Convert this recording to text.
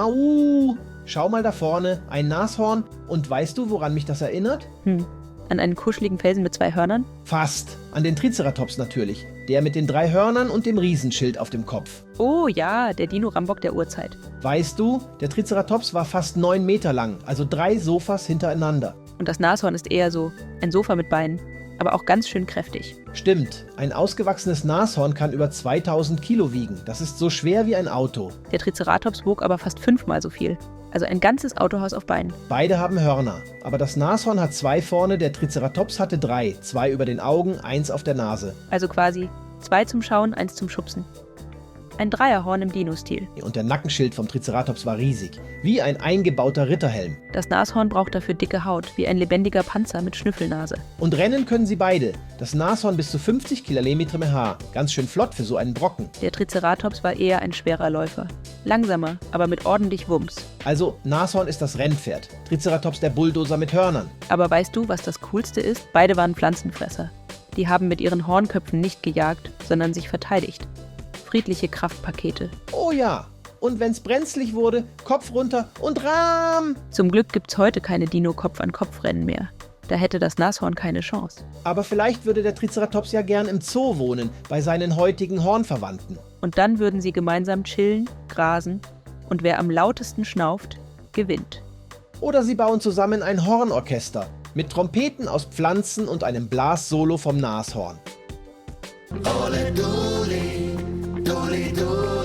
Mau! Schau mal da vorne, ein Nashorn. Und weißt du, woran mich das erinnert? An einen kuscheligen Felsen mit 2 Hörnern? Fast. An den Triceratops natürlich. Der mit den 3 Hörnern und dem Riesenschild auf dem Kopf. Oh ja, der Dino Rambock der Urzeit. Weißt du, der Triceratops war fast 9 Meter lang, also 3 Sofas hintereinander. Und das Nashorn ist eher so ein Sofa mit Beinen, aber auch ganz schön kräftig. Stimmt, ein ausgewachsenes Nashorn kann über 2000 Kilo wiegen. Das ist so schwer wie ein Auto. Der Triceratops wog aber fast 5-mal so viel. Also ein ganzes Autohaus auf Beinen. Beide haben Hörner, aber das Nashorn hat 2 vorne, der Triceratops hatte 3. 2 über den Augen, 1 auf der Nase. Also quasi 2 zum Schauen, 1 zum Schubsen. Ein Dreierhorn im Dino-Stil. Und der Nackenschild vom Triceratops war riesig, wie ein eingebauter Ritterhelm. Das Nashorn braucht dafür dicke Haut, wie ein lebendiger Panzer mit Schnüffelnase. Und rennen können sie beide. Das Nashorn bis zu 50 km/h. Ganz schön flott für so einen Brocken. Der Triceratops war eher ein schwerer Läufer. Langsamer, aber mit ordentlich Wumms. Also Nashorn ist das Rennpferd, Triceratops der Bulldozer mit Hörnern. Aber weißt du, was das Coolste ist? Beide waren Pflanzenfresser. Die haben mit ihren Hornköpfen nicht gejagt, sondern sich verteidigt. Friedliche Kraftpakete. Oh ja, und wenn's brenzlig wurde, Kopf runter und Rahm! Zum Glück gibt's heute keine Dino-Kopf-an-Kopf-Rennen mehr. Da hätte das Nashorn keine Chance. Aber vielleicht würde der Triceratops ja gern im Zoo wohnen, bei seinen heutigen Hornverwandten. Und dann würden sie gemeinsam chillen, grasen und wer am lautesten schnauft, gewinnt. Oder sie bauen zusammen ein Hornorchester mit Trompeten aus Pflanzen und einem Blassolo vom Nashorn. Ole Doli, Doli Doli.